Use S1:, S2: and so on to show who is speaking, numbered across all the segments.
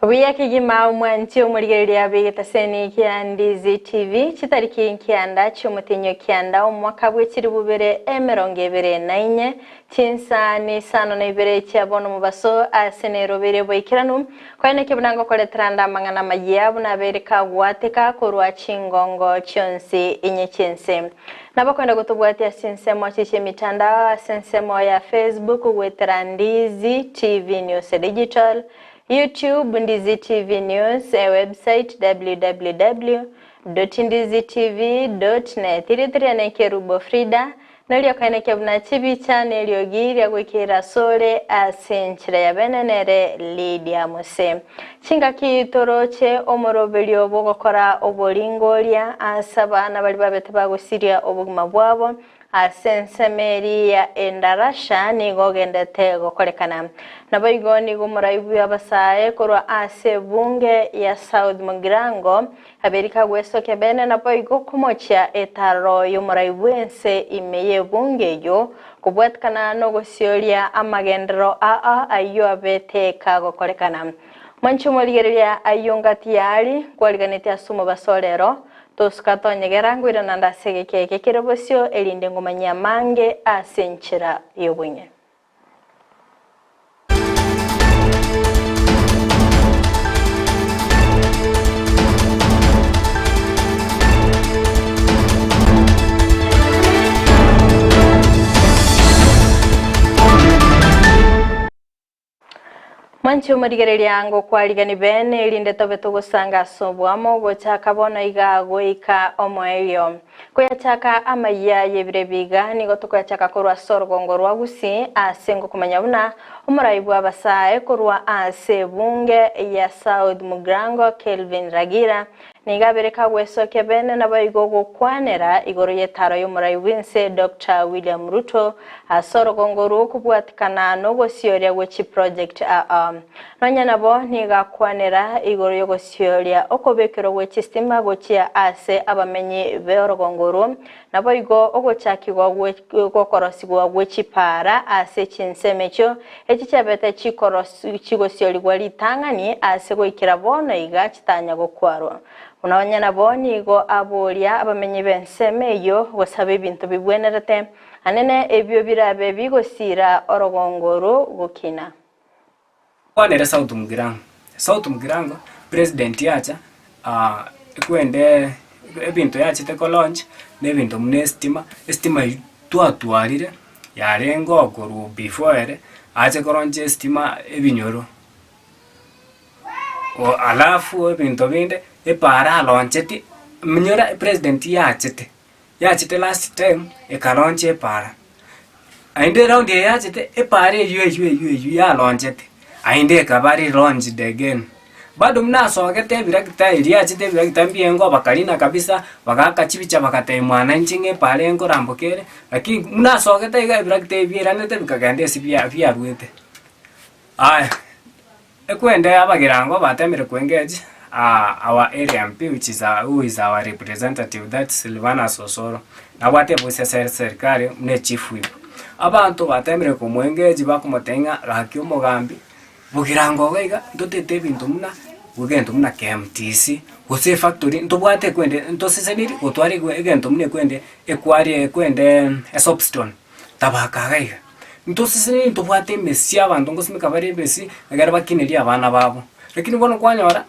S1: Buya kegima omwanchi omorigereria bw'egetaseni kia Ndizi TV, chitariki nkianda chi'omotenyo kianda omwaka bwe chilifu bibere emerongo ebere na inye, chinsa nisano na ibere chia bono mobaso ase nerobeire boikeranu, Koeneki buna ngokoretera nde amang'ana amayia buna abeire kagwateka korwa chingongo chionsi inye chi'ense. Nabakwenda gotobwatia ase ensemo chie chi'emitandao ase ensemo ya Facebook goetera Ndizi TV News Digital, YouTube Ndizi TV News, ewebsite www dot ndizitv dot net. Erieta riane Kerubo Frida, Noria koenekia buna chibicha neriogi ria goikera asore ase enchera ya bene nere Lydia Mose. Chingaki toroche omoroberio bw'ogokora oboringoria ase abana baria babete bagosiria obogima bwabo ase ensemo eria ya Endarasha nigo ogendete gokorekana. Naboigo nigo omorai bw'abasae korwa ase ebunge ya South Mugirango Aberika gwesokia bene naboigo komochia etaaro y'omorai bw'ense ime y'ebunge eyio, kobwatikana nogosioria amagenderero aa ayio abete kagokorekana. Mwanche omorigereria ayio ngati yaari nkwariganetie ase omobaso o rero, tosuka tonyegera ngoirana nde ase egeka eke kere bosio erinde ngomanyie amange ase enchera y'obong'e. Mwanche omorigereria ngokwarigani bene erinde tobe togosanga ase oboamo gochaka bono iga goika omoerio. Koyachaka amayia y'ebiro ebi iga nigo tokoyachaka korwa ase orogongo rwa Gusii ase ngokomanya buna omorai bw'abasae korwa ase ebunge ya South Mugirango Kelvin Ragira nigo abere kagwesokia bene naboigo gokwanera igoro y'etaro y'omorai bw'ense Doctor William Ruto ase orogongo rw'okobwatikana nogosioria gwe chiproject aa. Nonya nabo nigo akwanera igoro y'ogosioria okobekerwa gwe chistima gochia ase abamenyi b'orogongo orwo, naboigo ogochakigwa gw'okorosigwa gwe chipaara ase chinsemo echio echi chiabete chigosiorigwa ritang'ani ase goikera bono iga chitanya gokwarwa. Nonya nabo nigo aboria abamenyi b'ensemo eyio gosaba ebinto bibwenerete, anene ebio birabe bigosiira orogongo orwo gokina.
S2: Kwanere South Mugirango, South Mugirango president yacha ekwende ebinto yachete ko launch na ebinto buna estima, estima eywo twatwarire yarenge okorwa before ere ache ko launch estima ebinyoro. Alafu ebinto binde epaara alauncheti, minyora president yachete. Yachete last time ekalauncha epaara, naende eraundi eye yachete epaara eywo eywo eywo eywo yalaunchete naende ekaba relaunched again. Bado buna asogete ebirakita eria yachete ebirakita mbiengo bakarina kabisa, bagaaka chibicha bagatebia mwananchi ng'a epaara eye nkoramboka ere, lakini buna asogete iga ebirakita ebi biairanete bikagenda ase bia biarwete. Aya. Ekwende abagirango batemire ko engage our area MP which is our, who is our representative that's Silvanus Osoro nabwate ebusa ase serikali buna echief whip. Abanto batemire komo engage bakomotebia ng'a gaki omogambi bogirango iga iga ntotete ebinto buna egento buna KMTC gose efactory ntobwate ekwende ntoseseniri gotwara egento buna ekwende ekwari ekwende esoapstone. Tabaka iga iga, ntosesenirie ntobwate emesi abanto ngosimeka bare emesi ekero bakinerie abana babo. Lakini bono kwanyora,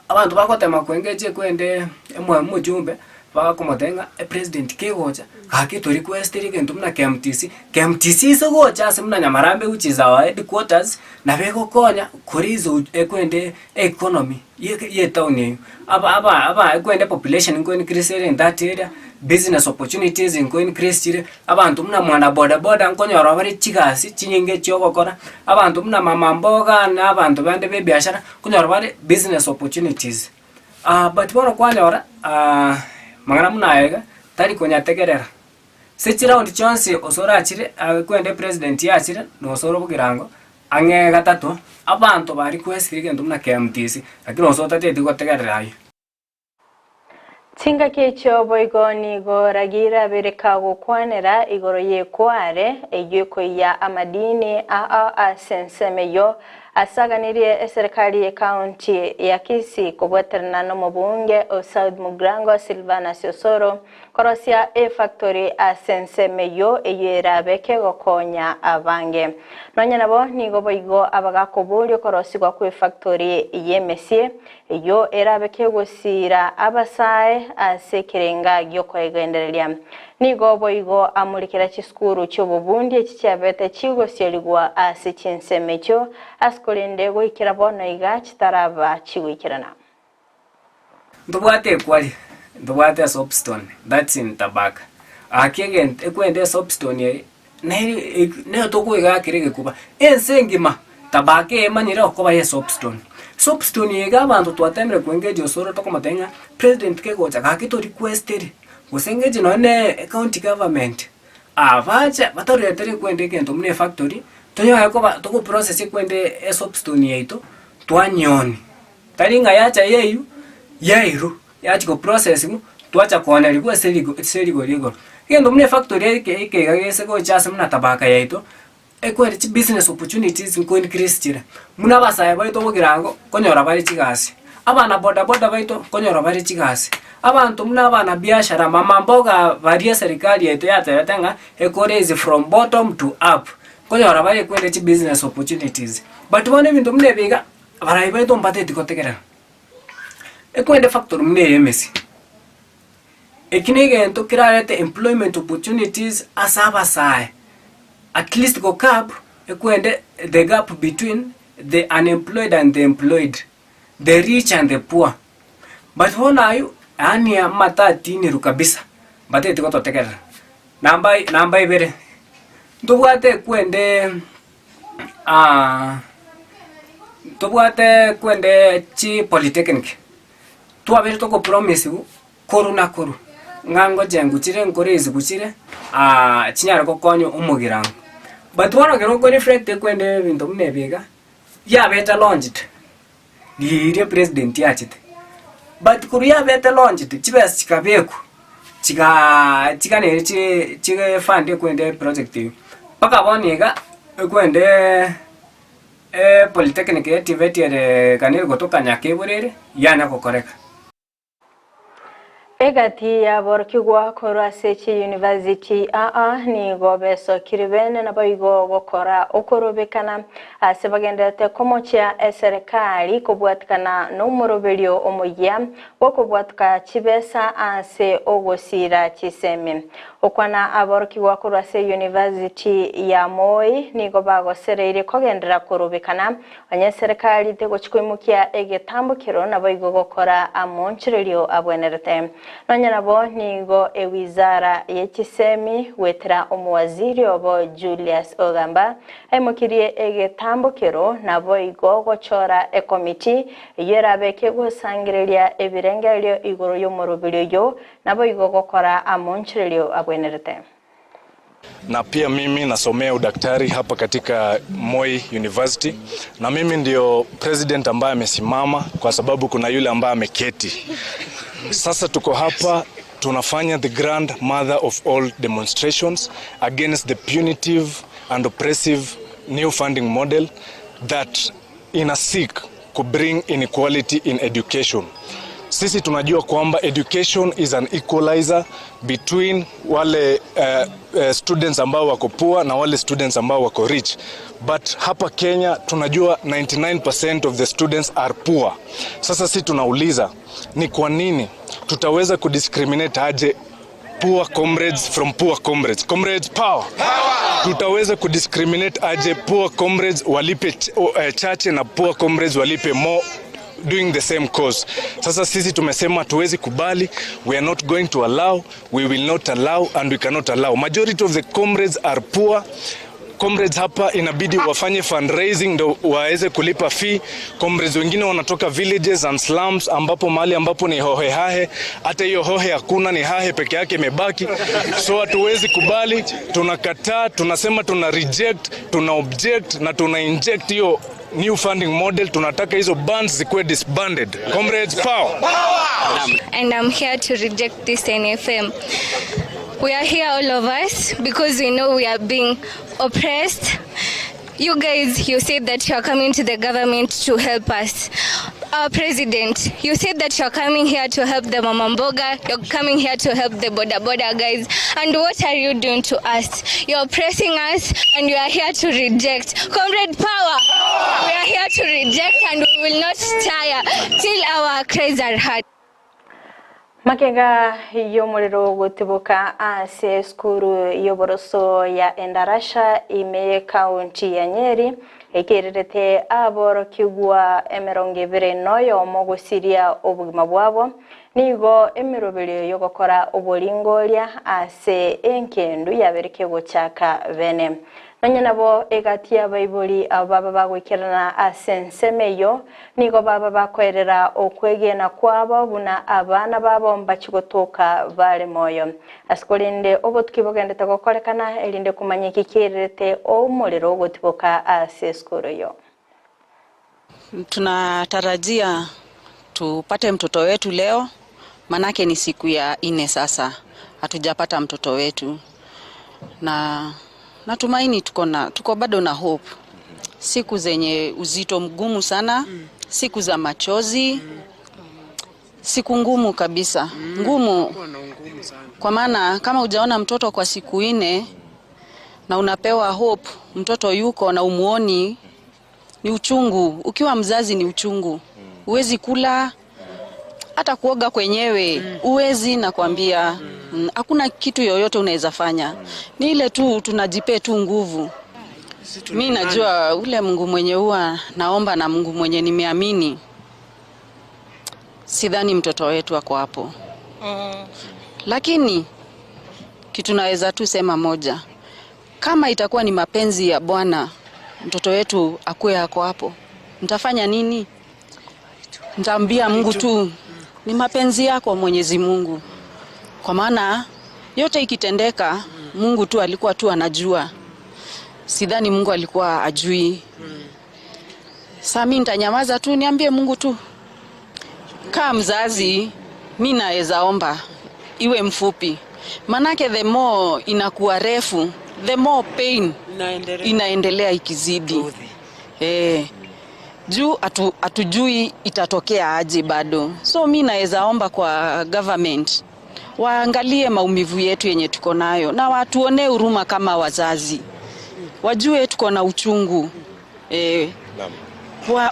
S2: abanto bagotema koengage ekwende emo omochumbe, bakomotebia ng'a epresident kegocha, gaki torequestiri egento buna KMTC, KMTC ase gocha ase buna Nyamarambe which is our headquarters, nabo egokonya koraise ekwende economy ye etown eywo. Aba aba aba ekwende population nko increase ere in that area, business opportunities nko increase chire, abanto buna mwana boda boda nkonyora bare chigasi chinyinge chia ogokora, abanto buna mama mboga na abanto bande ba ebiashara, nkonyora bare business opportunities. But bono kwanyora mang'ana buna aya iga, tari konyategerera. Ase chiround chionsi ase orachire ekwende president yachire na ase ore bogirango, ang'e gatato, abanto ba requestire egento buna KMTC, lakini ase otateti gotegerera ayio.
S1: Chingaki echio boigo nigo Ragira abere kagokwanera igoro y'ekware eyio ekoiyia amadini aa ase ensemo eyio. Asaganirie eserekari y'ecounty ya Kisii kobwaterana nomobunge o South Mugirango Silvanus Osoro korosia efactory ase ensemo eyio eyio erabe kegokonya abange. Nonya nabo nigo boigo abagakoboria okorosigwa kw'efactory y'emesie eyio erabe kegosiira abasae ase ekerenga gi'okoegendereria. Nigo boigo amorikera chisukuru chi'obobundi echi chiabete chigosiorigwa ase chinsemo echio, ase korende goikera bono iga chitaraba chigoikerana.
S2: Ntobwate ekwari, ntobwate esoapstone, that's in Tabaka. Gaki egento ekwenda esoapstone eye, nere nero tokoegakera egekuba, ense engima Tabaka eye emanyire okoba ya esoapstone. Soapstone eye iga abanto twatemire koengage osoro tokomotebia ng'a president kegocha gaki to request ere, gose engage nonye na ecounty government, abache batoretere ekwenda egento buna efactory, tonyare koba togoprocess ekwenda esoapstone yaito, twanyonia. Tari ng'a yacha yeywo, yairwa, yachia goprocessiwa, twacha koonerigwa ase rigo ase rigori igoro. Egento buna efactory eke eke iga gese gocha ase buna tabaka yaito, ekwere chibusiness opportunities nko increase chire. Buna abasae baito bogirango, nkonyora bare chigasi, abana bodaboda baito nkonyora bare chigasi, abanto buna abana biashara, mama mboga baria eserikari yaito yatebete ng'a eko raise from bottom to up, nkonyora bare ekwere chibusiness opportunities. But bono ebinto buna ebi iga. Abarai baito mbateti gotegerera. Ekwende factory buna eye emesi. Eki na egento kerarete employment opportunities ase abasae. At least go curb ekwende the gap between the unemployed and the employed, the rich and the poor. But bono aywo yaani amatatinirwe kabisa, mbateti gototegerera. Namba namba ibere, ntobwate ekwende. Ntobwate kwende chipolytechnic, twabeire togopromisiwa korwa na korwa, ng'a ngochengwa chire nkoraisiwa chire chinyare gokonya omogirango. But bono ekero okoreflect ekwende ebinto buna ebi iga, yabete launched. Riria president achete, but korwa yabete launched chibesa chikabekwa, chigaa chiganere chi chifund ekwende eproject eywo, mpaka bono iga, ekwendeeee epolytechnic ya TVET ere gani gotoka Nyakebure ere, yanya gokoreka.
S1: Egati y'aborokigwa korwa ase chiyunivasiti aa nigo besokire bene naboigo gokora okorobekana ase bagendererete komochia eserekari kobwatikana nomoroberio omoyia bw'okobwatoka chibesa ase ogosiira chisemi. Okwana aborokigwa korwa ase eyunivasiti ya Moi nigo bagosereire kogenderera korobekana Onye eserekari tegochi koimokia egetambokero, naboigo gokora amoonchorerio abwenerete. Nonya nabo nigo ewizara ye chisemi goetera omowaziri obo Julius Ogamba aimokirie egetambokero naboigo gochora ekomiti eyio erabe kegosangereria ebirengererio igoro y'omoroberi oyio naboigo gokora amoonchorerio abwenerete.
S3: Na pia mimi nasomea udaktari hapa katika Moi University, na mimi ndio president ambaye amesimama kwa sababu kuna yule ambaye ameketi. Sasa tuko hapa tunafanya the grand mother of all demonstrations against the punitive and oppressive new funding model that ina seek ku bring inequality in education. Sisi tunajua kwamba education is an equalizer between wale students ambao wako poor na wale students ambao wako rich. But hapa Kenya tunajua 99% of the students are poor. Sasa si tunauliza ni kwa nini tutaweza kudiscriminate aje poor comrades from poor comrades. Comrades power. Tutaweza kudiscriminate aje poor comrades walipe chache na poor comrades walipe more doing the same course. Sasa sisi tumesema tuwezi kubali, we are not going to allow, we will not allow and we cannot allow. Majority of the comrades are poor. Comrades hapa inabidi wafanye fundraising ndo waweze kulipa fee. Comrades wengine wanatoka villages and slums ambapo mahali ambapo ni hohe hahe, hata hiyo hohe hakuna, ni hahe peke yake imebaki. So hatuwezi kubali, tunakataa, tunasema tuna reject, tuna object na tuna inject hiyo new funding model. Tunataka hizo bands zikuwe disbanded. Comrades power.
S4: And I'm here to reject this NFM. We are here, all of us, because we know we are being oppressed. You guys, you said that you are coming to the government to help us. Our president, you said that you are coming here to help the mama mboga, you're coming here to help the boda boda guys. And what are you doing to us? You're oppressing us and you are here to reject. Comrade Power, we are here to reject and we will not tire till our cries are heard.
S1: Makega y'omorero gotiboka ase esukuru y'oboroso ya Endarasha ime y'ekaunti ya Nyeri ekererete aborokigwa emerongo ebere noyomo gosiria obogima bwabo nigo emeroberio yogokora oboringoria ase enkendu yabereke gochaka bene Nonya nabo egati y'abaibori abo baba bagoikerana ase ensemo eyo nigo baba bakoerera okwegena kwabo buna abana babo mbachigotoka bare moyo ase korende obotuki bogendete gokorekana erinde kumanya eki kererete omorero ogotiboka ase esukuru eyo.
S5: Tunatarajia tupate mtoto wetu leo, manake ni siku ya nne sasa hatujapata mtoto wetu, na natumaini tuko bado na hope. Siku zenye uzito mgumu sana, siku za machozi, siku ngumu kabisa, ngumu kwa maana kama hujaona mtoto kwa siku nne na unapewa hope mtoto yuko na umuoni, ni uchungu. Ukiwa mzazi ni uchungu, huwezi kula hata kuoga kwenyewe huwezi, nakwambia hakuna kitu yoyote unaweza fanya, ni ile tu tunajipea tu nguvu. Mi najua ule Mungu mwenye huwa naomba na Mungu mwenye nimeamini, sidhani mtoto wetu ako hapo, lakini kitu naweza tu sema moja, kama itakuwa ni mapenzi ya Bwana mtoto wetu akuwe ako hapo, nitafanya nini? Nitaambia Mungu tu ni mapenzi yako Mwenyezi Mungu, kwa maana yote ikitendeka Mungu tu alikuwa tu anajua. Sidhani Mungu alikuwa ajui. Sasa mimi nitanyamaza tu niambie Mungu tu. Kama mzazi mi naweza omba iwe mfupi, manake the more inakuwa refu the more pain inaendelea ikizidi. Juu hatujui itatokea aje bado. So mi naweza omba kwa government waangalie maumivu yetu yenye tuko nayo na watuonee huruma kama wazazi, wajue tuko na uchungu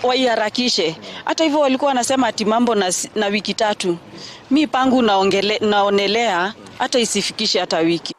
S5: waiharakishe. Hata hivyo walikuwa wanasema ati mambo na wiki tatu, mi pangu naonelea hata isifikishe hata wiki.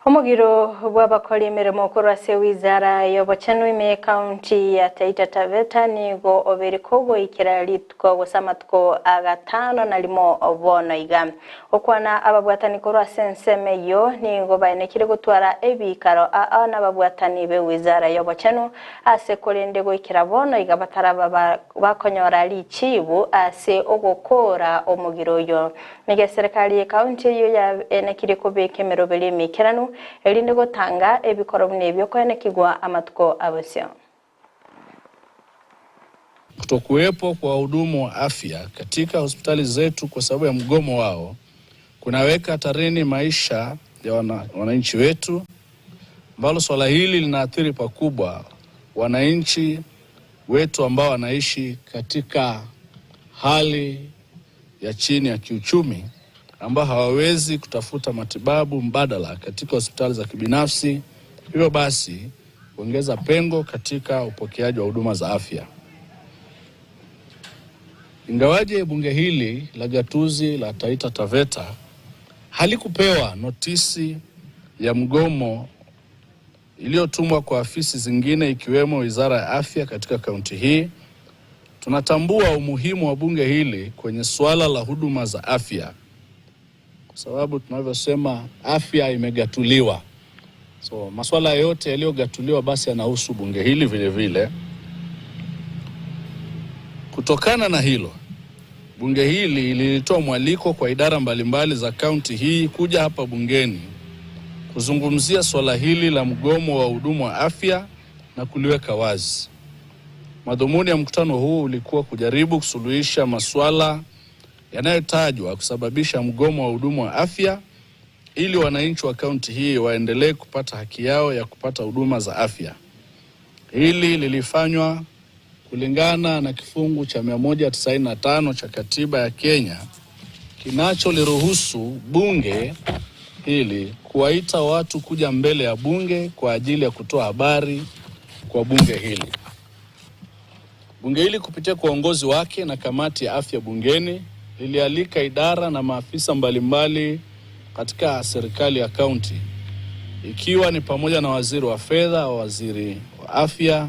S1: Omogiro bw'abakora emirimo korwa ase wizara y'obochenu ime county ya Taita Taveta nigo obere kogoikera rituko gose amatuko agatano na rimo bono iga okwana ababwatani korwa ase ensemo eyo nigo baenekire gotwara ebikaro aa n'ababwatani be wizara y'obochenu ase korende goikera bono iga bataraba bakonyora richibu ase ogokora omogiro oyo niga serikali ya county eyo yaenekire kobeka emeroberi emikeranu erinde gotanga ebikoro buna ebyo kwenekigwa amatuko abosio.
S6: Kutokuwepo kwa wahudumu wa afya katika hospitali zetu kwa sababu ya mgomo wao kunaweka hatarini maisha ya wananchi wetu, ambalo swala hili linaathiri pakubwa wananchi wetu ambao wanaishi katika hali ya chini ya kiuchumi, ambao hawawezi kutafuta matibabu mbadala katika hospitali za kibinafsi, hivyo basi kuongeza pengo katika upokeaji wa huduma za afya. Ingawaje bunge hili la gatuzi la Taita Taveta halikupewa notisi ya mgomo iliyotumwa kwa afisi zingine ikiwemo Wizara ya Afya katika kaunti hii, tunatambua umuhimu wa bunge hili kwenye suala la huduma za afya, kwa sababu tunavyosema afya imegatuliwa. So masuala yote yaliyogatuliwa basi yanahusu bunge hili vile vile. Kutokana na hilo, bunge hili lilitoa mwaliko kwa idara mbalimbali za kaunti hii kuja hapa bungeni kuzungumzia swala hili la mgomo wa wahudumu wa afya na kuliweka wazi. Madhumuni ya mkutano huu ulikuwa kujaribu kusuluhisha masuala yanayotajwa kusababisha mgomo wa wahudumu wa afya ili wananchi wa kaunti hii waendelee kupata haki yao ya kupata huduma za afya. Hili lilifanywa kulingana na kifungu cha 195 cha katiba ya Kenya kinacholiruhusu bunge hili kuwaita watu kuja mbele ya bunge kwa ajili ya kutoa habari kwa bunge hili. Bunge hili kupitia kwa uongozi wake na kamati ya afya bungeni lilialika idara na maafisa mbalimbali katika serikali ya kaunti ikiwa ni pamoja na waziri wa fedha, waziri wa afya,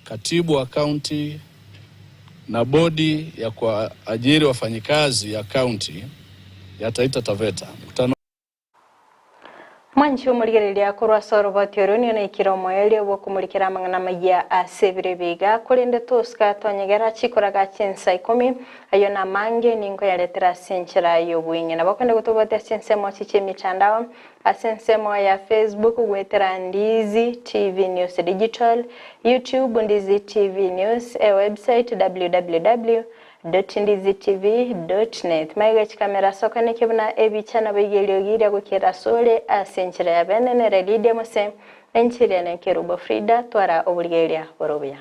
S6: katibu wa kaunti na bodi ya kuajiri wafanyikazi ya kaunti ya Taita Taveta. Mkutano
S1: Mwanchi omorigereria korwa ase oroboti oro nigo naikire omoerio bw'okomorikera amang'ana amaya ase ebiro ebiga korende tosika twanyegera chikoraga chinsa ikomi ayo namange ninkoyaretera ase enchera ya obweng'e. Nabo okende gotobwatia ase ensemo chiche emitandao ase ensemo ya Facebook goetera Ndizi TV News Digital, YouTube Ndizi TV News, ewebsite www. Ndizitv. Net. Magega chikamera ase okonekia buna ebicha naboigo eriogi riria gokera asore ase enchera ya bene nere Lydia Mose, enchera ene Kerubo Frida, twara oborigereria bore obuya.